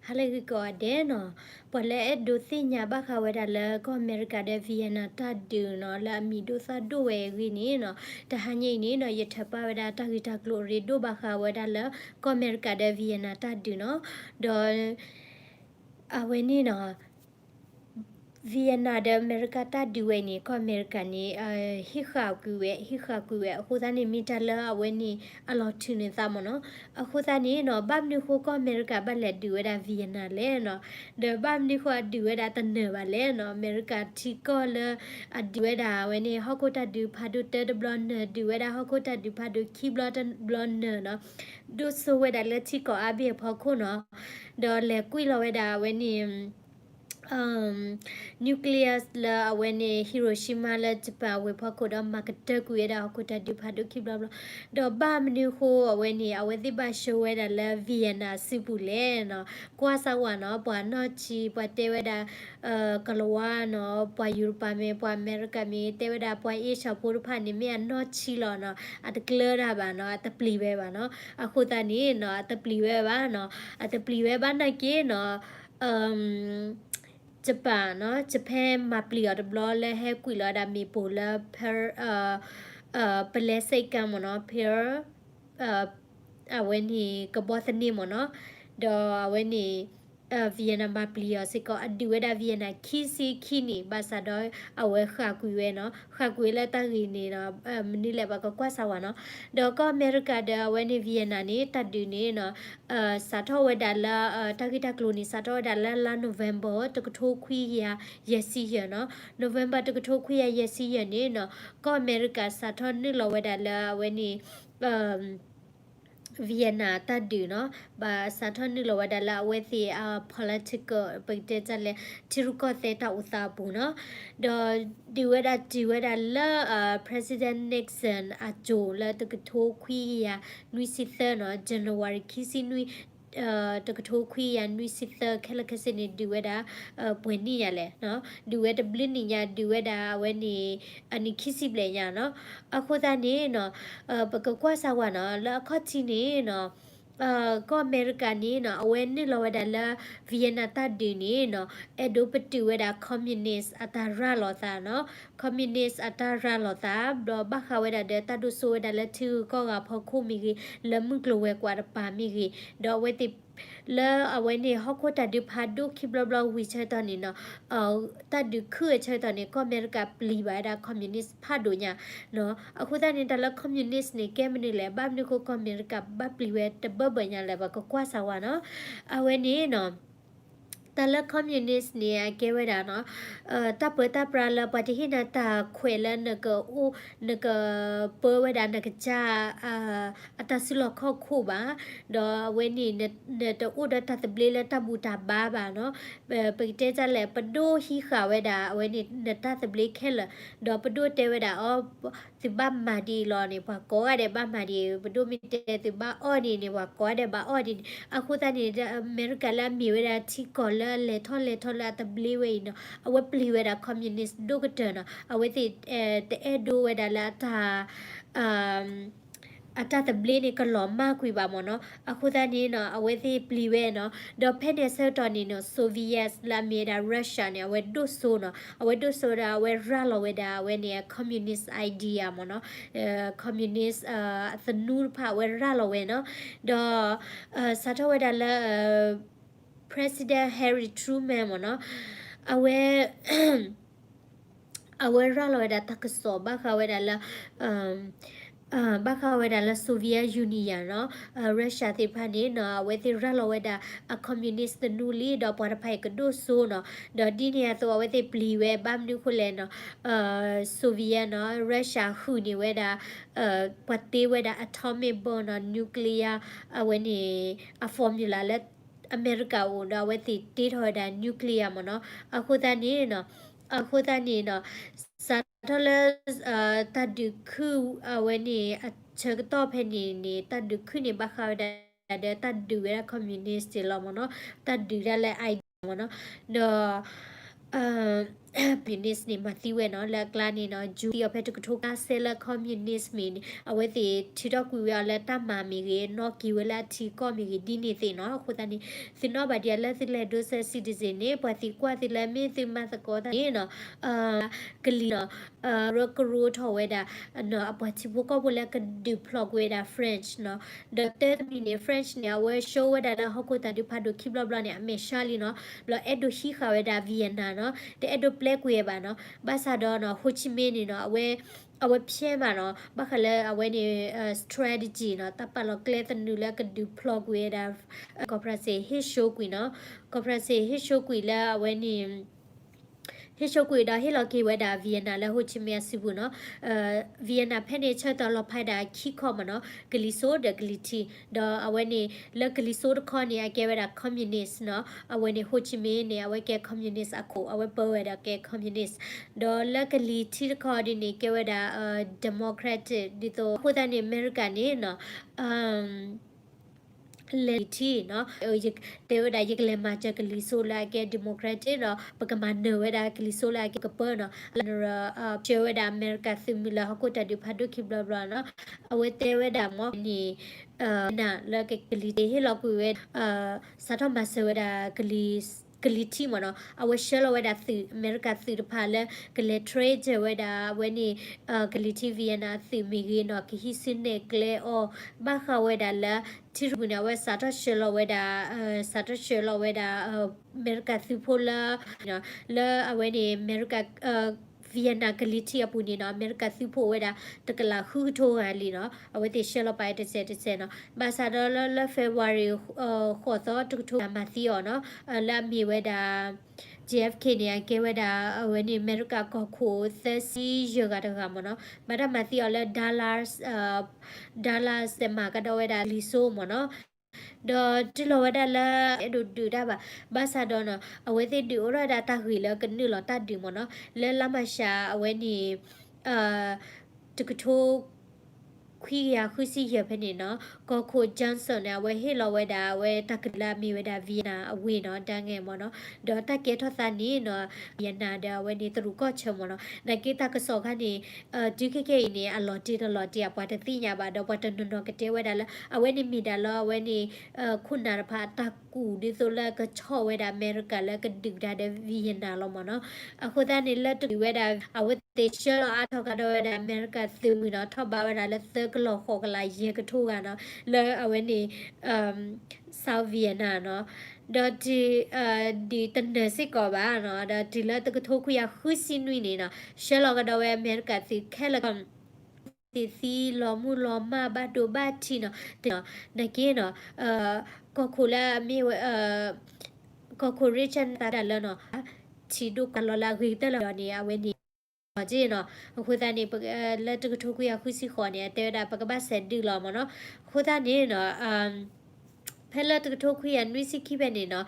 ဟါလၢဂ့ၤကိးဂၤဒဲးနီၤ, ပှၤလၢအဲၣ်ဒိးသ့ၣ်ညါဘၣ်ဃးဝဲဒၣ်လၢကီၢ်အမဲရကၤဒီး Vietnam တၢ်ဒုးနီၤ လၢအမံၤဒိၣ်သၣ်ဒိၣ်ဝဲအဂ့ၢ်န့ၣ်နီၤ, တဟါညါအံၤန့ၣ်နီၤ ယထၢပာ်ဝဲဒၣ်တၢ်ဂ့ၢ်တၢ်ကျိၤအရ့ဒိၣ်ဘၣ်ဃးဝဲဒၣ်လၢ ကီၢ်အမဲရကၤဒီး Vietnam တၢ်ဒုးနီၤ, ဒီး အဝဲန့ၣ်နီၤ Vietnam ဒီးအမဲရကၤတၢ်ဒုးဝဲအံၤန့ၣ် ကီၢ်အမဲရကၤန့ၣ် ဟံးဃာ်ကွံာ်ဝဲ ဟံးဃာ်ကွံာ်ဝဲ အဃိသတးန့ၣ် မ့ၢ်တၢ်လၢအဝဲန့ၣ် အလီၤထုးန့ၢ်သးမ့ၢ်နီၤ, အဃိသတးန့ၣ်နီၤ ဘၣ်မနုၤဃိကီၢ်အမဲရကၤဘၣ်လဲၤဒုးဝဲဒၣ် Vietnam လဲၣ်နီၤ, ဒီးဘၣ်မနုၤဃိအဒုးဝဲဒၣ်တနၢၤဘၣ်လဲၣ်နီၤ, အမဲရကၤထံကီၢ်လၢ အဒုးဝဲဒၣ်အဝဲန့ၣ် ဟီၣ်ခိၣ်တၢ်ဒုးဖးဒိၣ်တၢတဘျီနၢၤ ဒုးဝဲဒၣ်ဟီၣ်ခိၣ်တၢ်ဒုးဖးဒိၣ်ခံဘျီတဘျီနၢၤနီၤ, ဒိၣ်စိဝဲဒၣ်လၢထံကီၢ်အါဘ့ၣ်အဖီခိၣ်နီၤ, ဒီးလဲၤကွံာ်လီၤဝဲဒၣ်အဝဲန့ၣ် nuclear လၢအဝဲန့ၣ် Hiroshima လၢ Japan အဝ့ၢ်ဖီခိၣ်ဒီး မၤကတၢၢ်ကွံာ်ဝဲဒၣ်ဟီၣ်ခိၣ်တၢ်ဒုးဖးဒိၣ်ခံဘျီဘျီ, ဒီးဘၣ်မနုၤဃိအဝဲန့ၣ် အဝဲသ့ၣ်ဘၣ်ရှုံးဝဲဒၣ်လၢ Vietnam စုပူၤလဲၣ်နီၤ, ကွၢ်စၢ်ဝဲနီၤ ပှၤနီၢ်ဆံ ပှၤတဲဝဲဒၣ် ကလၤဝါနီၤ ပှၤယူရပၤမ့ၢ် ပှၤအမဲရကၤမ့ၢ် တဲဝဲဒၣ်ပှၤအ့ၣ်ၡီဖိတဖၣ်န့ၣ် မ့ၢ်အနီၢ်ဆံလီၤနီၤ, အတကျၢၤတၢ်ဘၣ်နီၤ, အတပျံၤဝဲဘၣ်နီၤ, အဃိသတးန့ၣ်နီၤ အတပျံၤဝဲဘၣ်နီၤ, အတပျံၤဝဲဘၣ်နာ်က့နီၤ Japan နီၤ Japan မၤပျံၤအီၤတဘျီလၢဟဲကွံာ်လီၤဝဲဒၣ်မ့ၣ်ပိၢ်လၢ Pearl ပလဲစ့ကၣ်မ့ၢ်နီၤ Pearl အဝဲန့ၣ်ကဘီသန့မ့ၢ်နီၤ, ဒီးအဝဲန့ၣ် Vietnam မၤပျံၤအီၤစ့ၢ်ကီး အဒုးဝဲဒၣ် Vietnam ခံဆံခံနံၣ် ဘၣ်ဆၣ်ဒီးအဝဲဃၣ်ကွံာ်ဝဲနီၤ, ဃၣ်ကွံာ်ဝဲလၢတၢ်ဂ့ၢ်န့ၣ်ဒီး မနုၤလဲၣ်ပှၤကကွၢ်စၢ်ဝဲနီၤ, ဒီးကီၢ်အမဲရကၤဒီးအဝဲန့ၣ် Vietnam န့ၣ် တၢ်ဒုးန့ၣ်နီၤ စးထီၣ်ဝဲဒၣ်လၢ တၢ်ဂ့ၢ်တၢ်ကျိၤန့ၣ် စးထီၣ်ဝဲဒၣ်လၢလါ November တကထိခွံကယၤယဲၢ်ဆံယဲၢ်နီၤ, November တကထိခွံကယၤယဲၢ်ဆံယဲၢ်န့ၣ်နီၤ, ကီၢ်အမဲရကၤစးထီၣ်နုာ်လီၤဝဲဒၣ်လၢအဝဲန့ၣ် Vietnam တၢ်ဒုးနီၤ, ဘၣ်စးထီၣ်နုာ်လီၤဝဲဒၣ်လၢအဝဲသ့ၣ်အ political ပကတဲတၢ်လဲၣ် ထံရူၢ်ကီၢ်သဲးတၢ်အိၣ်သးအပူၤနီၤ, ဒီးဒုးဝဲဒၣ်တုၤဝဲဒၣ်လၢ President Nixon အစိၤလၢတကထိခွံကယၤနွံဆံသၢနီၤ, January ခံဆံနွံ တကထိခွံကယၤနွံဆံသၢ ခဲလၢာ်ခဲဆ့န့ၣ် ဒုးဝဲဒၣ် ပှဲၤနံၣ်ညါလဲၣ်, ဒုးဝဲတဘျုးနံၣ်ညါ ဒုးဝဲဒၣ်အဝဲန့ၣ် အနံၣ်ခံဆံဘျဲၣ်ညါနီၤ, အဃိသတးန့ၣ်နီၤ ပကကွၢ်စၢ်ဝဲနီၤ လၢအခီၣ်ထံးန့ၣ်နီၤ ကီၢ်အမဲရကၤန့ၣ်နီၤ အဝဲနုာ်လီၤဝဲဒၣ်လၢ Vietnam တၢ်ဒုးန့ၣ်နီၤ အဲၣ်ဒိးပတုာ်ဝဲဒၣ် communist အတၢ်ရၤလီၤသးနီၤ, communist အတၢ်ရၤလီၤသး ဒီးဘၣ်ဃးဝဲဒၣ်ဒီးတၢ်ဒိၣ်စိဝဲဒၣ်လၢထံဂုၤကီၢ်ဂၤဖီခိၣ်မ့ၢ်ဂ့ၤ, လၢမုၢ်ကျိၤဝဲၤကွာ်တပၤမ့ၢ်ဂ့ၤ, ဒီးအဝဲသ့ၣ် လၢအဝဲန့ၣ် ဟီၣ်ခိၣ်တၢ်ဒုးဖးဒိၣ်ခံဘျီဘျီဝံၤဆၢကတီၢ်န့ၣ်နီၤ တၢ်ဒုးခုၣ်အဆၢကတီၢ်န့ၣ် ကီၢ်အမဲရကၤပျံၤဘၣ်ဝဲဒၣ် communist ဖးဒိၣ်ညါနီၤ, အဃိသတးန့ၣ် တၢ်လၢ communist န့ၣ် ကဲမနုၤလဲၣ်, ဘၣ်မနုၤဃိကီၢ်အမဲရကၤဘၣ်ပျံၤဝဲတဘၢဘၢညါလဲၣ် ပကကွၢ်စၢ်ဝဲနီၤ, အဝဲန့ၣ်နီၤ တၢ်လၢ communist န့ၣ် အကဲဝဲဒၣ်နီၤ တၢ်ပၢတၢ်ပြးလၢပှၤတဟ့ၣ်နၤတၢ်ခွဲးလၢနကအိၣ် နကပၢဝဲဒၣ်နကစၢ် အတၢ်စုလီၢ်ခီၣ်ခိၣ်ဘၣ်, ဒီးအဝဲန့ၣ် နတအိၣ်ဒီးတၢ်သဘျ့လၢတၢ်ဘူၣ်တၢ်ဘါဘၣ်နီၤ, ပကတဲတၢ်လဲၣ် ပဒိၣ်ဟံးဃာ်ဝဲဒၣ် အဝဲန့ၣ် နတၢ်သဘျ့ခဲလၢာ်, ဒီးပဒိၣ်တဲဝဲဒၣ်အီၤ သုဘၣ်မၤဒ်အံၤလီၤန့ၣ် ပှၤကိးဂၤဒဲးဘၣ်မၤဒ်အံၤ, ပဒိၣ်မ့ၢ်တဲသုဘၣ်အီၣ်ဒ်အံၤန့ၣ် ပှၤကိးဂၤဒဲးဘၣ်အီၣ်ဒ်န့ၣ်, အဃိသတးန့ၣ် အမဲရကၤလၢအမ့ၢ်ဝဲဒၣ်ထံကီၢ်လၢအလဲၤထီၣ်လဲၤထီလၢအသဘျ့ဝဲအံၤနီၤ အဝဲပျံၤဝဲဒၣ် communist ဒိၣ်ကတၢၢ်နီၤ, အဝဲသ့ၣ် တအဲၣ်ဒိးဝဲဒၣ်လၢအတၢ် အတၢ်သဘျ့န့ၣ် ကလီၤမၢ်ကွံာ်ဘၣ်မ့ၢ်နီၤ, အဃိသတးန့ၣ်နီၤ အဝဲသ့ၣ်ပျံၤဝဲနီၤ, ဒီးဖဲန့ၣ်အဆၢကတီၢ်န့ၣ်နီၤ Soviet လၢအမ့ၢ်ဝဲဒၣ် Russia န့ၣ် အဝဲဒိၣ်စိနီၤ, အဝဲဒိၣ်စိဒီး အဝဲရၤလီၤဝဲဒၣ် အဝဲန့ၣ် communist idea မ့ၢ်နီၤ, communist သနူတဖၣ် အဝဲရၤလီၤဝဲနီၤ, ဒီး စးထီၣ်ဝဲဒၣ်လၢ President Harry Truman မ့ၢ်နီၤ, အဝဲ အဝဲရၤလီၤဝဲဒၣ်တၢ်ကစီၣ်ဘၣ်ဃးဝဲဒၣ်လၢ ဘၣ်ဃးဝဲဒၣ်လၢ Soviet Union နီၤ, Russia သ့ၣ်တဖၣ်န့ၣ်နီၤ အဝဲသ့ၣ်ရၤလီၤဝဲဒၣ်အ communist သနူလံ ဒီးပှၤတဖၣ်အံၤကဒိၣ်စိနီၤ, ဒီးဒ်န့ၣ်အသိး အဝဲသ့ၣ်ပျံၤဝဲ ဘၣ်မနုၤဃိလဲၣ်နီၤ Soviet နီၤ Russia ဟုၣ်န့ၢ်ဝဲဒၣ် ပှၤတ့ဝဲဒၣ် atomic bomb နီၤ nuclear အဝဲန့ၣ် အ formula လၢ အမဲရကၤအိၣ်ဒီး အဝဲသ့ၣ်တ့ထီၣ်ဝဲဒၣ် nuclear မ့ၢ်နီၤ, အဃိသတးန့ၣ်နီၤ အဃိသတးန့ၣ်နီၤ စးထီၣ်လၢ တၢ်ဒုးခုၣ်အဝဲန့ၣ် အဆၢကတီၢ်ဖဲန့ၣ်န့ၣ် တၢ်ဒုးခုၣ်န့ၣ် ဘၣ်ဃးဝဲဒၣ်ဒီး တၢ်ဒုးဝဲဒၣ် communist လီၤမ့ၢ်နီၤ, တၢ်ဒုးဒၣ်လၢ idea မ့ၢ်နီၤ, ဒီး communist န့ၣ် မၤသံဝဲနီၤ လၢအကျါန့ၣ်နီၤ ယူၤသံအီၤဖဲတကထိခွံကယၤသၢဆံလၢ communist မ့ၢ်န့ၣ် အဝဲသ့ၣ်ထုးထီၣ်ကွံာ်ဝဲအီၤလၢတၢ်မၤမ့ၢ်ဂ့ၤ နီၣ်က့ၤဝဲလၢအထံကီၢ်မ့ၢ်ဂ့ၤ ဒ်န့ၣ်သ့ၣ်နီၤ. အဃိသတးန့ၣ် သုနီၣ်ဘၣ်ဒံးအီၤလၢသုလဲၤဒိးစဲး citizen န့ၣ် ပှၤသံကွၢ်သုလၢမ့ၢ်သုမၤသကိးတၢ်န့ၣ်နီၤ ကလံၤနီၤ ရၢကရိထီၣ်ဝဲဒၣ် အပှၤထံဖိကီၢ်ဖိလၢကဒုးဖျိးကွံာ်ဝဲဒၣ် French နီၤ. ဒီးတၢတမံၤန့ၣ် French န့ၣ် အဝဲ show ဝဲဒၣ်လၢဟီၣ်ခိၣ်သးဒူဖးဒိၣ်ခံဘျီဘျီန့ၣ် အမဲာ်ဆှးလံနီၤ. ဘျီအဲၣ်ဒိးဟံးဃာ်ဝဲဒၣ် Vietnam နီၤ တအဲၣ်ဒိးပျဲကွံာ်ဝဲဘၣ်နီၤ. ဘၣ်ဆၣ်ဒီးနီၤ Ho Chi Minh န့ၣ်နီၤ အဝဲ အဝဲဖျဲမးနီၤ ဘၣ်ဃးလၢအဝဲန့ၣ် strategy နီၤ တၢ်ပာ်လီၤကျဲသနူလၢကဒုးဖျိးကွံာ်ဝဲဒၣ် ကီၢ်ဖရၣ်စ့ၣ်ဟ့ၣ် show ကွံာ်နီၤ. ကီၢ်ဖရၣ်စ့ၣ်ဟ့ၣ် show ကွံာ်လၢအဝဲန့ၣ် ဟ့ၣ် show ကွံာ်ဒီးဟ့ၣ်လီၤက့ၤဝဲဒၣ် Vietnam လၢ Ho Chi Minh အစုပူၤနီၤ. Vietnam ဖဲန့ၣ်ဆၢတဲာ်လီၤဖးဒၣ်ခံခီမးနီၤ ကလံၤစိးဒီးကလံၤထံး ဒီးအဝဲန့ၣ် လၢကလံၤစိးတခီန့ၣ် အကဲဝဲဒၣ် communist နီၤ. အဝဲန့ၣ် Ho Chi Minh န့ၣ် အဝဲကဲ communist အခိၣ် အဝဲပၢဝဲဒၣ်ကဲ communist ဒီးလၢကလံၤထံးတခီဒ်န့ၣ် ကဲဝဲဒၣ် democratic ဒ်သိး အဃိသတးန့ၣ် အမဲရကၤန့ၣ်နီၤ လဲၤထံနီၤ တဲဝဲဒၣ် ယကလဲၤမၤစၢၤကလံၤစိးလၢအကဲ democratic ဒီး ပကမၤနၢၤဝဲဒၣ်ကလံၤစိးလၢအကဲကပၢနီၤ လၢနရၢ ဆှၢဝဲဒၣ်အမဲရကၤသုးမုၢ်လၢဟီၣ်ခိၣ်တၢ်ဒုးဖးဒိၣ်ခံဘျီဘျီနီၤ အဝဲတဲဝဲဒၣ်မ့ၢ်န့ၣ် နလၢကလံၤထံးဟ့ၣ်လီၤကွံာ်ဝဲ စးထီၣ်မၤစၢၤဝဲဒၣ် ကလံၤထံးမ့ၢ်နီၤ အဝဲဆှၢလီၤဝဲဒၣ်သုး အမဲရကၤသုးတဖၣ်လၢ ကလဲၤ train ဝဲဒၣ် အဝဲန့ၣ် ကလံၤထံး Vietnam အသုးမ့ၢ်ဂ့ၤနီၤ ကဟံးစုနဲၣ်ကျဲအီၤ ဘၣ်ဃးဝဲဒၣ်လၢ ထံရူၢ်ပူၤန့ၣ် အဝဲစးထီၣ်ဆှၢလီၤဝဲဒၣ် စးထီၣ်ဆှၢလီၤဝဲဒၣ် အမဲရကၤသုးဖိလၢ လၢအဝဲန့ၣ် အမဲရကၤ Vietnam ကလံၤထံးအပူၤန့ၣ်နီၤ အမဲရကၤသုးဖိအိၣ်ဝဲဒၣ် တကလးဃုကထိဂၤလံနီၤ အဝဲသ့ၣ်ဆှၢလီၤပာ်တစဲးတစဲးနီၤ ဘၣ်ဆၣ်ဒီးလၢ February ဃိးသီတကထိ မၤသံအီၤနီၤ လၢအမ့ၢ်ဝဲဒၣ် J F K န့ၣ် အကဲဝဲဒၣ် အဝဲန့ၣ် အမဲရကၤကီၢ်ခိၣ်သၢဆံယဲၢ်ဂၤတဂၤမ့ၢ်နီၤ ဘၣ်တၢ်မၤသံအီၤလၢ Dallas Dallas မၤကဒီးဝဲဒၣ်လံာ်စိမ့ၢ်နီၤ ဒီးတုၤလီၤဝဲဒၣ်လၢ အဲၣ်ဒိးဒုးတၢ်ဘၣ် ဘၣ်ဆၣ်ဒီးနီၤ အဝဲသ့ၣ်ဒုးအိၣ်ထီၣ်ဝဲဒၣ်တၢ်ဂ့ၢ်လၢကနုာ်လီၤတၢ်ဒုးမ့ၢ်နီၤ လၢလါမၤရှးအဝဲန့ၣ် တကထိ ခွံကယၤဃုဆံယဲၢ်ဖဲန့ၣ်နီၤ ကီၢ်ခိၣ် Johnson န့ၣ် အဝဲဟ့ၣ်လီၤဝဲဒၣ် အဝဲတၢ်ကလုၢ်လၢအမ့ၢ်ဝဲဒၣ် Vietnam အဝ့ၢ်နီၤ ဒါငဲမ့ၢ်နီၤ ဒီးတၢ်ကဲထီၣ်သးန့ၣ်နီၤ Vietnam ဒီးအဝဲန့ၣ်တရူးကီၢ်ဆၢမ့ၢ်နီၤ နာ်က့တၢ်ကစီၣ်ခါန့ၣ် တုၤခဲကနံၣ်အံၤန့ၣ် အလီၤတံၢ်တလီၤတံၢ် အပှၤတသ့ၣ်ညါဘၣ် ဒီးပှၤတနီၤနီၤကတဲဝဲဒၣ်လၢ အဝဲန့ၣ်မ့ၢ်ဒၣ်လၢအဝဲန့ၣ် ခိၣ်နၢ်တဖၣ်အတၢ်ကူၣ်ဒ်သိးလၢကဆီၣ်ဝဲဒၣ်အမဲရကၤလၢကဒုးကဒါဒီး Vietnam လီၤမ့ၢ်နီၤ အဃိသတးန့ၣ် လၢတကလုာ်ဝဲဒၣ် အဝဲသ့ၣ်ဆှၢလီၤအါထီၣ်ကဒီးဝဲဒၣ်အမဲရကၤသုးမုၢ်နီၤ ထီၣ်ဘးဝဲဒၣ်လၢသၢကလီၢ်ဃိးကလးယဲၢ်ကထိဂၤနီၤ လၢအဝဲန့ၣ် South Vietnam နီၤ ဒီးတုၤ ဒ်တနၢၤစ့ၢ်ကီးဘၣ်နီၤ ဒီးတုၤလၢတကထိခွံကယၤဃုဆံနွံန့ၣ်နီၤ ဆှၢလီၤကဒီးဝဲအမဲရကၤသုးခဲလၢာ်ကီး သ့ၣ်သံလီၤမုၢ်လီၤမၢ်ဘၣ်ဒိဘၣ်ထံးနီၤ တနီၤ နာ်က့နီၤ ကီၢ်ခိၣ်လၢအမ့ၢ်ဝဲ ကီၢ်ခိၣ် Richard န့ၣ်သးဒၣ်လၢနီၤ ထံဒိၣ်ကလီၤလၢအဂ့ၤကတၢၢ်လီၤန့ၣ် အဝဲန့ၣ် နီၤ အဃိသတးန့ၣ် လၢတကထိခွံကယၤဃုဆံဃိးန့ၣ် အတဲဝဲဒၣ် ပကဘၣ်စဲးဒုးလီၤမ့ၢ်နီၤ အဃိသတးန့ၣ်နီၤ ဖဲလၢတကထိခွံကယၤနွံဆံခံဖဲန့ၣ်နီၤ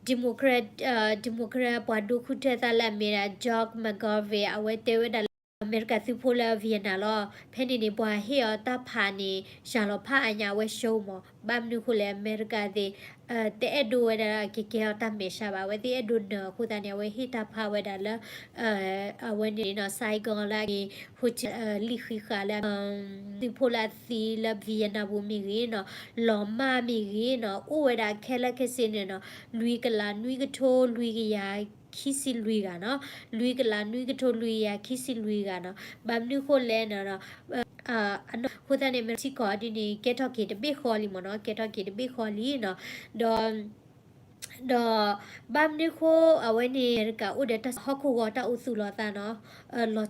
democrat democrat ပှၤဒိၣ်ဃုထၢသးလၢအမ့ၢ်ဒၣ် George McGovern အဝဲတဲဝဲဒၣ်လၢ အမဲရကၤသုးဖိလၢ Vietnam လီၤ ဖဲန့ၣ်န့ၣ် ပှၤဟ့ၣ်အီၤတၢ်ဖးန့ၣ် ယၤလီၤဖးအညါအဝဲ show မး ဘၣ်မနုၤဃိလဲၣ် အမဲရကၤသ့ၣ် တအဲၣ်ဒိးဝဲဒၣ်ကကဲထီၣ်တၢ်မဲာ်ဆှးဘၣ် အဝဲသ့ၣ်အဲၣ်ဒိးနၢၤအဃိသတးန့ၣ် အဝဲဟ့ၣ်တၢ်ဖးဝဲဒၣ်လၢ အဝဲန့ၣ်နီၤ Saigon လၢအမ့ၢ် Ho Chi လံာ်ဃံးဃာ်လၢ သုးဖိလၢအသံလၢ Vietnam ပူၤမ့ၢ်ဂ့ၤနီၤ လီၤမၢ်မ့ၢ်ဂ့ၤနီၤ အိၣ်ဝဲဒၣ်ခဲလၢာ်ခဲဆ့န့ၣ်နီၤ လွံၢ်ကလးနွံကထိလွံၢ်ကယၤခံဆံလွံၢ်ဂၤနီၤ လွံၢ်ကလးနွံကထိလွံၢ်ကယၤခံဆံလွံၢ်ဂၤနီၤ ဘၣ်မနုၤဃိလဲၣ်နီၤ အဃိသတးန့ၣ် မဲထံကီၢ်ဒ်န့ၣ် ကဲထီၣ်က့ၤတဘ့ၣ်ဃီလံမ့ၢ်နီၤ ကဲထီၣ်က့ၤတဘ့ၣ်ဃီလံနီၤ ဒီး ဒီး ဘၣ်မနုၤဃိ အဝဲန့ၣ် အမဲရကၤအိၣ်ဒီးတၢ်ဟီၣ်ခိၣ်ဂီၤတၢ်အိၣ်သူၣ်လီၤသးနီၤ လီၤဆီ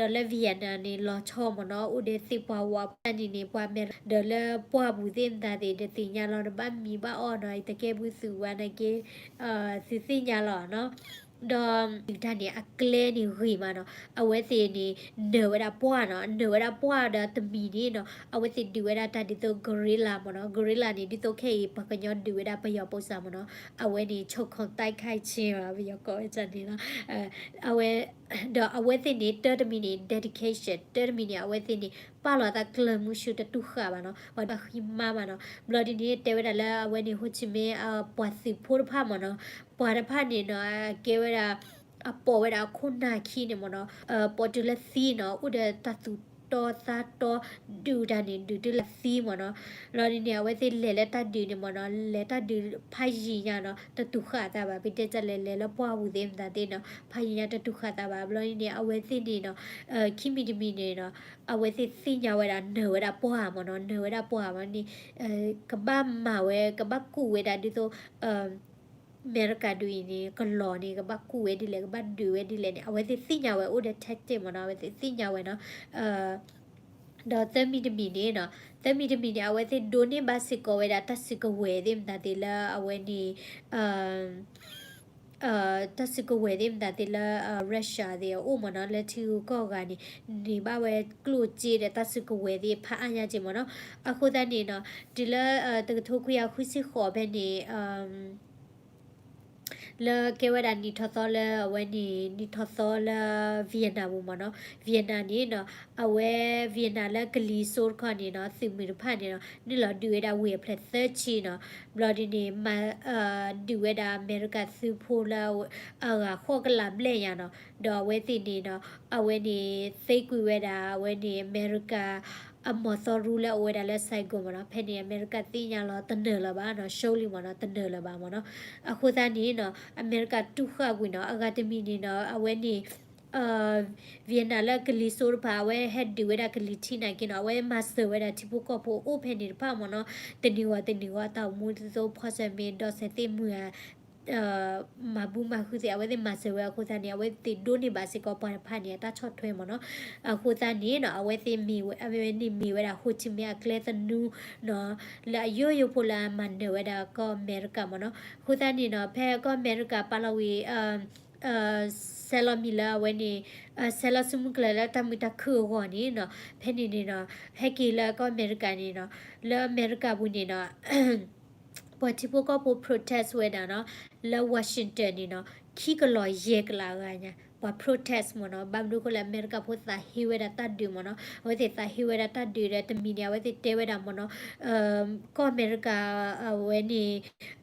ဒီးလၢ Vietnam န့ၣ် လီၤဆီမ့ၢ်နီၤ အိၣ်ဒီးသ့ၣ်ပှၢ်ဝးပှၢ်န့ၣ်န့ၣ် ပှၤအမဲရကၤ ဒီးလၢပှၢ်ပူၤသ့ၣ်မတၤသ့ၣ် တသ့ၣ်ညါလီၤ တဘၣ်မံဘၣ်အီၣ်နီၤ တကဲဘုသူၣ်ဝဲနာ်က့ သုသ့ၣ်ညါလီၤနီၤ ဒီးတၢ်န့ၣ်အကျဲန့ၣ်ဂ့ၤမးနီၤ အဝဲသ့ၣ်န့ၣ် နၢၤဝဲဒၣ်ပှၢ်နီၤ နၢၤဝဲဒၣ်ပှၢ်ဒီးတမံၤန့ၣ်နီၤ အဝဲသ့ၣ်ဒုးဝဲဒၣ်တၢ်ဒ်သိး guerrilla မ့ၢ်နီၤ guerrilla န့ၣ် ဒ်သိးခဲအံၤ ပှၤကညီဒုးဝဲဒၣ်ပယီၤပူၤစၢ်မ့ၢ်နီၤ အဝဲန့ၣ် ခြုံခိုတိုက်ခိုက်ခြင်း ပယီၤကိးဝဲဒၣ်န့ၣ်လီၤ အဝဲ ဒီးအဝဲသ့ၣ်န့ၣ် တၢတမံၤန့ၣ် dedication တၢတမံၤန့ၣ် အဝဲသ့ၣ်န့ၣ် ပာ်လီၤသးကျၢၤမုဆူတတူၢ်ဃာ်ဘၣ်နီၤ ပှၤဘၣ်ဃံမါမးနီၤ ဘျီဒ်န့ၣ် တဲဝဲဒၣ်လၢအဝဲန့ၣ် ဟိၣ်ဆံမ့ၣ် ပှၤသုးဖိတဖၣ်မ့ၢ်နီၤ ပှၤတဖၣ်န့ၣ်နီၤ ကဲဝဲဒၣ် အပိာ်ဝဲဒၣ်အခိၣ်နၢ်ခံန့ၣ်မ့ၢ်နီၤ, ပိာ်တုၤလၢသံနီၤ, အိၣ်ဒီးတၢ်သူၣ်တီသးတီ, ဒုးတၢ်န့ၣ် ဒုးတုၤလၢသံမ့ၢ်နီၤ. လီၤဒ်န့ၣ် အဝဲသ့ၣ်လဲၤလၢတၢ်ဒုးန့ၣ်မ့ၢ်နီၤ, လဲၤတၢ်ဒုးဖးယံာ်ညါနီၤ, တတူၢ်ဃာ်အသးဘၣ်. ပတဲတၢ်လဲၤလဲၤလၢပှၢ်ပူၤသ့ၣ်မတၤသ့ၣ်နီၤ, ဖးယံာ်ညါတတူၢ်ဃာ်အသးဘၣ်. ဘျီဒ်န့ၣ် အဝဲသ့ၣ်န့ၣ်နီၤ, ခံမံၤတမံၤန့ၣ်နီၤ, အဝဲသ့ၣ်သ့ၣ်ညါဝဲဒၣ် နၢၤဝဲဒၣ်ပှၢ်မ့ၢ်နီၤ, နၢၤဝဲဒၣ်ပှၢ်မ့ၢ်န့ၣ်, ကဘၣ်မၤဝဲ ကဘၣ်ကူၣ်ဝဲဒၣ်ဒ်သိး အမဲရကၤဒုးအံၤန့ၣ် ကလီၤန့ၣ် ကဘၣ်ကူၣ်ဝဲဒ်လဲၣ် ကဘၣ်ဒုးဝဲဒ်လဲၣ်န့ၣ် အဝဲသ့ၣ်သ့ၣ်ညါဝဲအိၣ်ဒီး tactic မ့ၢ်နီၤ, အဝဲသ့ၣ်သ့ၣ်ညါဝဲနီၤ. ဒီးသၢမံၤတမံၤန့ၣ်နီၤ, သၢမံၤတမံၤန့ၣ် အဝဲသ့ၣ်ဒိးန့ၢ်ဘၣ်စ့ၢ်ကီးဝဲဒၣ်တၢ်စုကဝဲၤသ့ၣ်မတၤသ့ၣ်လၢအဝဲန့ၣ် တၢ်စုကဝဲၤသ့ၣ်မတၤသ့ၣ်လၢ Russia သ့ၣ်အအိၣ်မ့ၢ်နီၤ, လၢထံဂုၤကီၢ်ဂၤန့ၣ် န့ၢ်ဘၣ်ဝဲကျိၣ်စ့ဒီးတၢ်စုကဝဲၤသ့ၣ်ဖးအါညါက့မ့ၢ်နီၤ. အဃိသတးန့ၣ်နီၤ, တုၤလၢ တကထိခွံကယၤဃုဆံဃိးဖဲန့ၣ် လၢကဲဝဲဒၣ်နံၣ်ထီၣ်သီလၢအဝဲန့ၣ် နံၣ်ထီၣ်သီလၢ Vietnam ပူၤမ့ၢ်နီၤ, Vietnam န့ၣ်နီၤ, အဝဲ Vietnam လၢကလံၤစိးတခီန့ၣ်နီၤ, သုးမုၢ်တဖၣ်န့ၣ်နီၤ နုာ်လီၤဒုးဝဲဒၣ်ဝ့ၢ်အဖျၢၣ်သၢဆံနီၤ. ဘျီဒ်န့ၣ် မၤ ဒုးဝဲဒၣ်အမဲရကၤသုးဖိလၢ အဂၤဃိးကလးဘျဲၣ်ညါနီၤ. ဒီးအဝဲသ့ၣ်န့ၣ်နီၤ, အဝဲန့ၣ် သ့ကွံာ်ဝဲဒၣ် အဝဲန့ၣ်အမဲရကၤ အမီၤသီရူလၢအအိၣ်ဝဲဒၣ်လၢ Saigon မ့ၢ်နီၤ. ဖဲန့ၣ် အမဲရကၤသ့ၣ်ညါလီၤတနၢၤလၢၤဘၣ်နီၤ, ရှုံးလံမ့ၢ်နီၤ, တနၢၤလၢၤဘၣ်မ့ၢ်နီၤ. အဃိသတးန့ၣ်နီၤ, အမဲရကၤတူၢ်ဃာ်ကွံာ်နီၤ, အဂၤတမံၤန့ၣ်နီၤ, အဝဲန့ၣ် Vietnam လၢကလံၤစိးတဖၣ် အဝဲဟဲဒုးဝဲဒၣ်ကလံၤထံးနာ်က့နီၤ, အဝဲမၤစၢၤဝဲဒၣ်ထံဖိကီၢ်ဖိအိၣ်ဖဲန့ၣ်တဖၣ်မ့ၢ်နီၤ, တနံၤဂီၤတနံၤဂီၤ အတၢ်အိၣ်မူဒ်သိး ဖီၣ်ဆၢၣ်မဲာ် ဒီးစဲးသ့ၣ်မုၢ်ဧါ မၤဘူၣ်မၤဃုသ့ၣ် အဝဲသ့ၣ်မၤစၢၤဝဲအဃိသတးန့ၣ် အဝဲသ့ၣ်ဒိးန့ၢ်ဘၣ်စ့ၢ်ကီးပှၤတဖၣ်န့ၣ် အတၢ်ဆီၣ်ထွဲမ့ၢ်နီၤ. အဃိသတးန့ၣ်နီၤ အဝဲသ့ၣ်မ့ၢ်ဝဲ အဝဲန့ၣ်မ့ၢ်ဝဲဒၣ် Ho Chi Minh အကျဲသနူနီၤ, လၢအယိယိဖိလၢအမၤနၢၤဝဲဒၣ်ကီၢ်အမဲရကၤမ့ၢ်နီၤ. အဃိသတးန့ၣ်နီၤ ဖဲကီၢ်အမဲရကၤပာ်လီၤဝံၤ ဆဲးလီၤမံၤလၢအဝဲန့ၣ် ဆဲးလီၤစုမုၢ်ကျၢၤလၢတၢ်မုာ်တၢ်ခုၣ်အဂီၢ်န့ၣ်နီၤ, ဖဲန့ၣ်န့ၣ်နီၤ ဟဲက့ၤလၢကီၢ်အမဲရကၤန့ၣ်နီၤ, လၢအမဲရကၤပူၤန့ၣ်နီၤ ပှၤထံဖိကီၢ်ဖိ protest ဝဲဒၣ်နီၤ, လၢ Washington န့ၣ်နီၤ ခံကလီၤယဲၢ်ကလးဂၤညါ ပှၤ protest မ့ၢ်နီၤ. ဘၣ်မနုၤအဃိလဲၣ် အမဲရကၤဖိသးဟ့ဝဲဒၣ်တၢ်ဒုးမ့ၢ်နီၤ, အဝဲသ့ၣ်သးဟ့ဝဲဒၣ်တၢ်ဒုးဒီး တမံၤန့ၣ် အဝဲသ့ၣ်တဲဝဲဒၣ်မ့ၢ်နီၤ, ကီၢ်အမဲရကၤ အဝဲန့ၣ်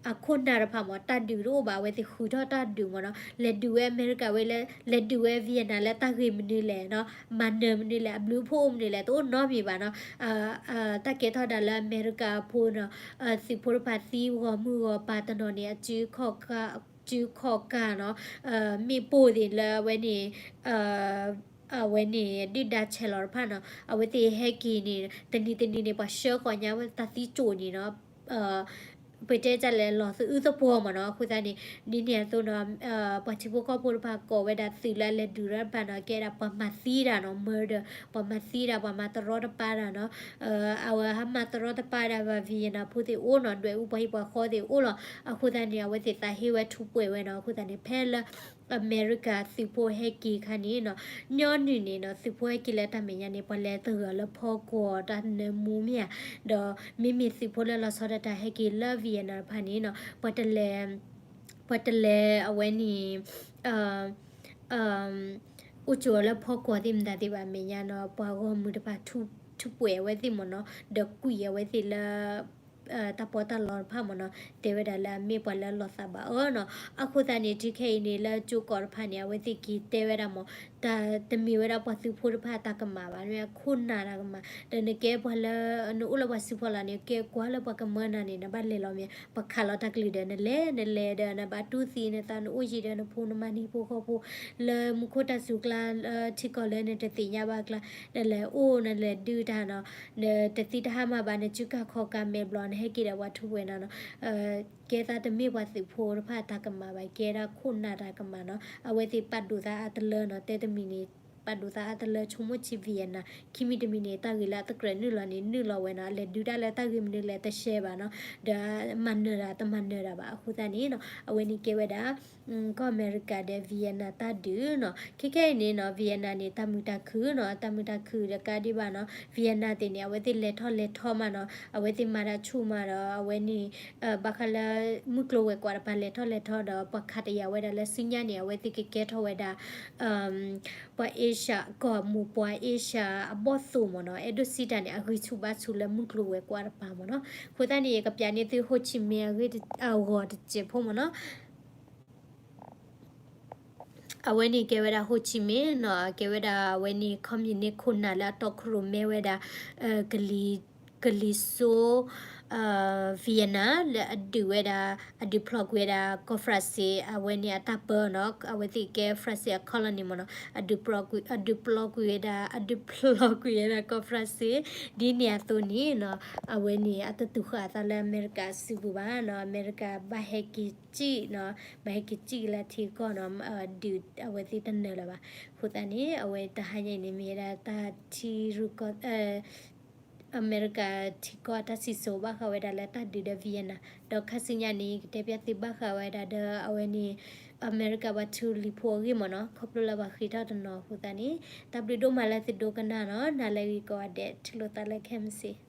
အခိၣ်နၢ်တဖၣ်မ့ၢ် တၢ်ဒုးတအိၣ်ဘၣ် အဝဲသ့ၣ်ဃုထီၣ်တၢ်ဒုးမ့ၢ်နီၤ, လဲၤဒုးဝဲအမဲရကၤဝဲလၢ လဲၤဒုးဝဲ Vietnam လၢတၢ်ဂ့ၢ်မနုၤလဲၣ်နီၤ, မၤနၢၤမနုၤလဲၣ် အဘျုးအဖှိၣ်အိၣ်မနုၤလဲၣ် တအိၣ်နီတမံၤဘၣ်နီၤ. တၢ်ကဲထီၣ်ဒၣ်လၢအမဲရကၤဖိနီၤ သုးဖိတဖၣ်သံဂီၤမုၢ်ဂီၤပၤတနီၤန့ၣ် အစုခီၣ်ကၢ်နီၤ, မ့ၣ်ပိၢ်သ့ၣ်လၢအဝဲန့ၣ် အဝဲန့ၣ် ဒုၣ်ဒါဆဲးလီၤတဖၣ်နီၤ အဝဲသ့ၣ်ဟဲက့ၤန့ၣ် တနံၤတနံၤန့ၣ် ပှၤဆှၢဃီၤညါဝဲတၢ်သံကၠိၣ်န့ၣ်နီၤ ပတဲတၢ်လဲၤလီၤသအုးသပှီၤမ့ၢ်နီၤ. အဃိသတးန့ၣ် ဒ်န့ၣ်အသိးနီၤ ပှၤထံဖိကီၢ်ဖိတဖၣ်ကိးဝဲဒၣ်သုးလၢအလဲၤဒုးတဖၣ်နီၤ ကဲဒၣ်ပှၤမၤသံတၢ်နီၤ murder ပှၤမၤသံတၢ် ပှၤမၤတရီတပါတၢ်နီၤ. အဝဲဟးမၤတရီတပါဒၣ်ဘၣ် Vietnam ဖိသ့ၣ်အိၣ်နီၤ ဒွဲၣ်အူပှၤဟံၣ်ပှၤဃီသ့ၣ်အိၣ်လီၤ. အဃိသတးန့ၣ် အဝဲသ့ၣ်သးဟ့ဝဲထူးပှဲၤဝဲနီၤ. အဃိသတးန့ၣ် ဖဲလၢ အမဲရကၤသုးဖိဟဲက့ၤခါန့ၣ်နီၤ ညီနုၢ်န့ၣ်နီၤ သုးဖိဟဲက့ၤလၢတၢ်မဲာ်ညါန့ၣ် ပှၤလဲၤသဂၢၢ်လၢဖီကွီၤတၢ်နၢမူမ့ၢ်ဧါ, ဒီးမ့မ့ၢ်သုးဖိလၢလီၤဆီဒၣ်တၢ်ဟဲက့ၤလၢ Vietnam တဖၣ်န့ၣ်နီၤ ပှၤတလဲၤ ပှၤတလဲၤအဝဲန့ၣ် အိၣ်ကၠိလၢဖီကွီၤသ့ၣ်မတၤသ့ၣ်ဘၣ် မဲာ်ညါနီၤ ပှၤဂီၢ်မုၢ်တဖၣ်ထူးပှဲၤအဝဲသ့ၣ်မ့ၢ်နီၤ ဒီးကွံာ်အဝဲသ့ၣ်လၢ တၢ်ပီးတၢ်လီတဖၣ်မ့ၢ်နီၤ တဲဝဲဒၣ်လၢအမ့ၢ်ပှၤလၢလီၤသးဘၣ်အၢနီၤ. အဃိသတးန့ၣ် တုၤခဲအံၤန့ၣ် လၢကၠိကီးတဖၣ်န့ၣ် အဝဲသ့ၣ်က့ၤတဲဝဲဒၣ်မ့ၢ် တၢ်တမ့ၢ်ဝဲဒၣ်ပှၤသုးဖိတဖၣ်တၢ်ကမၣ်ဘၣ် မ့ၢ်အခိၣ်နၢ်တၢ်ကမၣ် ဒီးနကဲပှၤလၢ နအိၣ်လၢပှၤစုဖီလာ်န့ၣ် ကဲကွၢ်လၢပှၤကမၢနၤန့ၣ် နဘၣ်လဲၤလီၤမ့ၢ် ပှၤခးလီၤတၢ်ကလုၢ်ဒီးနလဲၤ နလဲၤဒီးနဘၣ်တူၢ်သံနသး နအိၣ်ယံၤဒီးနဖိနမါနဟံၣ်ဖိဃီဖိ လၢမူခိၣ်တၢ်စူၤကျါ လၢထံကီၢ်လၢနတသ့ၣ်ညါဘၣ်ကျါ နလဲၤအိၣ်နလဲၤဒုးတၢ်နီၤ နတသံတဟါမၢ်ဘၣ် နစုကၢ်ခီၣ်ကၢ်မဲာ်ဘျီ နဟဲက့ၤဒီးပှၤထူးပှဲၤနီၤနီၤ ကဲသးတမ့ၢ်ပှၤသုးဖိတဖၣ်တၢ်ကမၣ်ဘၣ် ကဲဒၣ်ခိၣ်နၢ်တၢ်ကမၣ်နီၤ အဝဲသ့ၣ်ပာ်ဒိၣ်သးအါတလၢနီၤ တဲတမံၤန့ၣ် ပာ်ဒိၣ်သးအါတလၢ ဆိကမိၣ်ဆံး Vietnam ခံမံၤတမံၤန့ၣ် တၢ်ဂ့ၢ်လၢအတကြၢးနုာ်လီၤန့ၣ် နုာ်လီၤဝဲနီၤ အလဲၤဒုးတၢ်လၢတၢ်ဂ့ၢ်မနုၤလဲၣ် တရှဲဘၣ်နီၤ ဒီးမၤနၢၤတၢ် တမၤနၢၤတၢ်ဘၣ် အဃိသတးန့ၣ်နီၤ အဝဲန့ၣ်ကဲဝဲဒၣ် ကီၢ်အမဲရကၤဒီး Vietnam တၢ်ဒုးနီၤ ခဲခဲအံၤန့ၣ်နီၤ Vietnam န့ၣ် တၢ်မုာ်တၢ်ခုၣ်နီၤ တၢ်မုာ်တၢ်ခုၣ်ဒီးကးဒံးဘၣ်နီၤ Vietnam သ့ၣ်န့ၣ် အဝဲသ့ၣ်လဲၤထီၣ်လဲၤထီမးနီၤ အဝဲသ့ၣ်မၤတၢ်ဆူၣ်မးဒီး အဝဲန့ၣ် ဘၣ်ဃးလၢ မုၢ်ကျိၤဝဲၤကွာ်တပၤလဲၤထီၣ်လဲၤထီဒီး ပှၤခးတယာ်ဝဲဒၣ်လၢဆူညါန့ၣ် အဝဲသ့ၣ်ကကဲထီၣ်ဝဲဒၣ် ပှၤအ့ရှၢၣ် ကီၢ်မိၢ်ပှၢ်အ့ရှၢၣ် အဘီၣ်သိၣ်မ့ၢ်နီၤ အဲၣ်ဒိးစံးတၢ်န့ၣ် အဂံၢ်ဆူၣ်ဘါဆူၣ်လၢမုၢ်ကျိၤဝဲၤကွာ်တပၤမ့ၢ်နီၤ အဃိသတးန့ၣ် ယကပျးန့ၢ်သု Ho Chi Minh အဂီၢ်တစဲးဖိမ့ၢ်နီၤ အဝဲန့ၣ်ကဲဝဲဒၣ် Ho Chi Minh နီၤ, ကဲဝဲဒၣ်အဝဲန့ၣ် communist ခိၣ်နၢ်လၢအတီခိၣ်ရိၣ်မဲဝဲဒၣ် ကလံၤစိ Vietnam လၢအဒုးဝဲဒၣ် အဒုးဖျိးကွံာ်ဝဲဒၣ်ကီၢ် France အဝဲန့ၣ်အတၢ်ပၢနီၤ, အဝဲသ့ၣ်ကဲ France အ colony မ့ၢ်နီၤ, အဒုးဖျိးကွံာ်ဝဲဒၣ် အဒုးဖျိးကွံာ်ဝဲဒၣ်ကီၢ် France ဒ်န့ၣ်အသိးန့ၣ်နီၤ, အဝဲန့ၣ်အတသူၣ်ဃာ်အသးလၢအမဲရကၤအစုပူၤဘၣ်နီၤ, အမဲရကၤဘၣ်ဟဲက့ၤစံၣ်နီၤ, ဘၣ်ဟဲက့ၤစံၣ်က့ၤလၢထံကီၢ်နီၤ, ဒုးအဝဲသ့ၣ်တနၢၤလၢၤဘၣ်. အဃိသတးန့ၣ် အဝဲတဟါညါအံၤန့ၣ် မ့ၢ်ဝဲဒၣ်တၢ်ထံရူၢ်ကီၢ် အမဲရကၤထံကီၢ်အတၢ်စံၣ်စိၤဘၣ်ဃးဝဲဒၣ်လၢတၢ်ဒုးဒီး Vietnam ဒီးခါဆူညါန့ၣ် ကတဲပျၢ်သုဘၣ်ဃးဝဲဒၣ်ဒီးအဝဲန့ၣ် အမဲရကၤပှၤထူလံၤဖိအဂ့ၢ်မ့ၢ်နီၤ, ခီဖျိလၢပှၤဃ့ထီၣ်တနီၤအဃိသတးန့ၣ် တၢ်ဘျုးဒိၣ်မးလၢသုဒိကနၣ်နီၤ, နၤလၢဂ့ၤကိးဂၤဒဲး ထံၣ်လိာ်သးလၢခဲမုၢ်ဆ့ၣ်